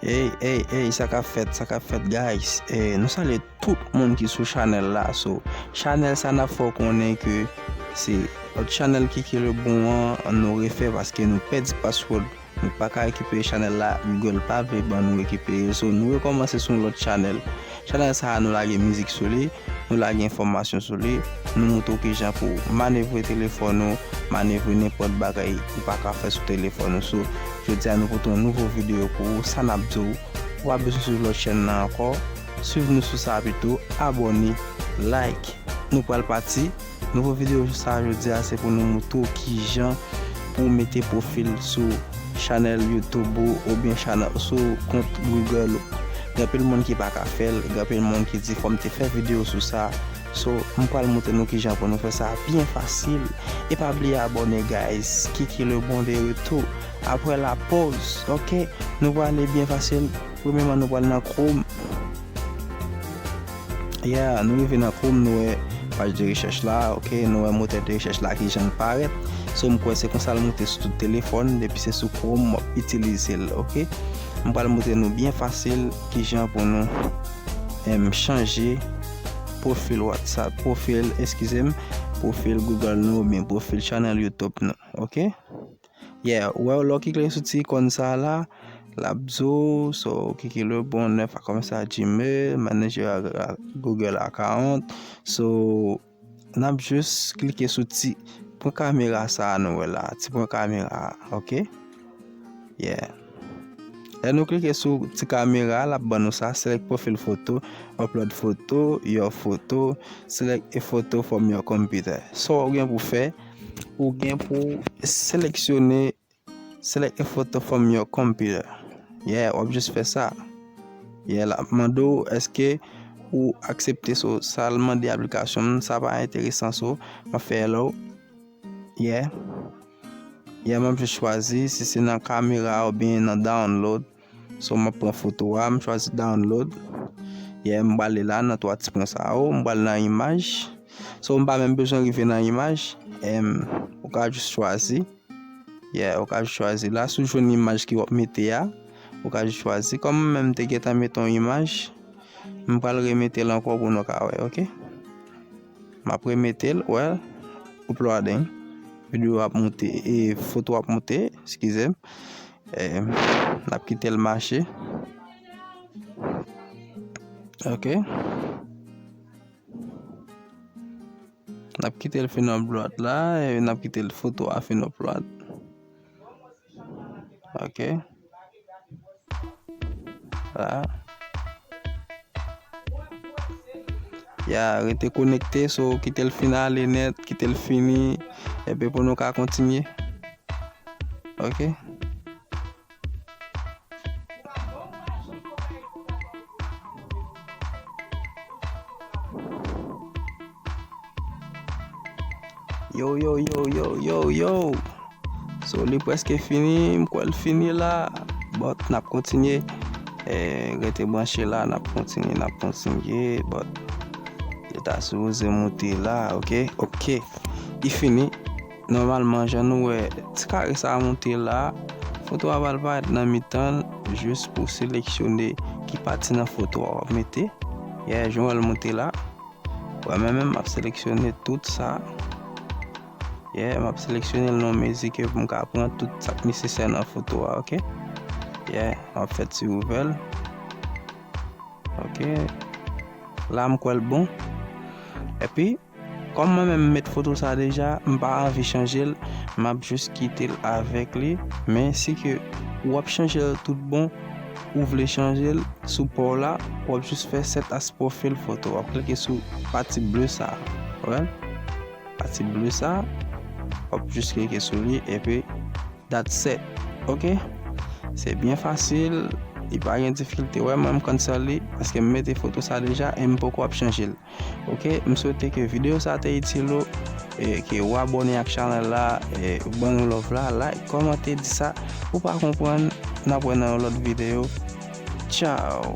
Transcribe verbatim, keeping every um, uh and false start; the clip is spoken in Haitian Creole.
Ey, ey, ey, sa k ap fèt, sa k ap fèt, guys? Eh, nou salye tout moun ki sou chanèl la. So, chanèl sa n ap fè w konnen ke se lòt chanèl Kiki Lebon an nou refè paske nou pèdi password. Nou pa ka rekipere chanèl la, Google pa vle ban nou rekipere. So, nou rekòmanse sou yon lòt chanèl. Chanèl sa a, nou lage mizik sou li, nou lage enfòmasyon sou li, nou montre w kijan pou w manevre telefòn ou, manevre nenpòt bagay ou pa ka fè sou telefòn ou. So, jodi a nou pote yon nouvo videyo pou ou, sa n ap di w, ou pa bezwen swiv lòt chèn nan ankò, swiv nou sou sa pito, abòne, like. Nou pral pati. Nouvo videyo sa jodi a se pou nou montre w kijan pou w mete pwofil sou chanèl YouTube ou oubyen chanèl sou kont Google ou. Gen anpil moun ki pa ka fè l, gen anpil moun ki di fò m te fè videyo sou sa. So, m pral montre nou kijan pou nou fè sa byen fasil. E pa bliye abòne, guys. Kiki Lebon de retou. Apre la pòz, ok? Nou prale byen fasil. Premyèman, nou pral nan Chrome. Yeah, nou rive nan Chrome, nou wè paj de rechèch la, ok? Nou wè motè de rechèch la kijan l parèt. So, m kwè se konsa l moute sou tout telefòn, depi se sou Chrome w ap itilize l, ok? M pral montre nou byen fasil kijan pou nou, em, chanje pwofil WhatsApp, pwofil, eskize m, pwofil Google nou oubyen pwofil chanèl YouTube nou, ok? Yeah, ou wè, lè w klike sou ti ikòn sa a la, l ap di w, so, Kiki Lebon nèf a kòmanse a Gmail, manager a, a Google account. So, n ap jis klike sou ti pwen kamera sa a nou wè la, ti pwen kamera a, ok? Yeah. Lè nou klike sou ti kamera a, l ap ban nou sa, select profile photo, upload photo, your photo, select a photo from your computer. Sa w gen pou fè, ou gen pou seleksyone, select a photo from your computer. Yeah, w ap jis fè sa. Yeah, l ap mande w èske ou aksepte, so, sa l mande aplikasyon m, sa pa enteresan, so, m ap fè allow. Yeah. Yeah, m ap jis chwazi si se nan kamera oubyen nan download. So, m ap pran foto a, m chwazi download. Yeah, m prale la nan twa ti pwen sa yo, m pral nan imaj. So, m pa menm bezwen rive nan imaj. Em, ou ka jis chwazi. Yeah, ou ka jis chwazi la. Si w jwenn imaj ke w ap mete a, ou ka jis chwazi. Kòm mwen menm m te gentan mete yon imaj, m pral remete l ankò pou nou ka wè, ok? M ap remete l, well, uploading. Videyo ap moute, e, foto ap moute, eskize m. E, n ap kite l mache. Ok. N ap kite l fin upload la, e n ap kite l foto a fin upload. Ok. La. Ya, rete konekte, so kite l fin ale nèt, kite l fini, epi pou nou ka kontinye. Ok. Yo, yo, yo, yo, yo, yo. So, li prèske fini, m kwè l fini la. But, n ap kontinye. Eh, rete branche la, n ap kontinye, n ap kontinye. But, li ta sipoze moute la, ok? Ok. Li fini. Nòmalman, jan nou wè, ti kare sa a moute la, foto a pral parèt nan mitan l, jis pou seleksyone ki pati nan foto a w ap mete. Yeah, jan w wè l moute la. Wè, mwen menm, m ap seleksyone tout sa. Yeah, m ap seleksyone l nan yon mezi ke pou m ka pran tout sa k nesesè nan foto a, ok? Yeah, m ap fè ti ouvè l. Ok. La, m kwè l bon. Epi, kòm mwen menm m met foto sa deja, m pa anvi chanje l, m ap jis kite l avèk li. Men si ke w ap chanje l tout bon, ou vle chanje l sou pa w la, w ap jis fè set as profile photo. W ap klike sou pati ble sa a. Wè? Pati ble sa a, w ap jis klike sou li, epi that's it. Ok? Se byen fasil, li pa gen difikilte. Wè, mwen m cancel li, paske m mete foto sa deja, e m poko ap chanje l. Ok, m swete ke videyo sa te itil ou, e ke w abòne ak chanèl la, e ban nou love la, like, kòmante, di sa ou pa konprann. N ap wè nan yon lòt videyo. Tchao.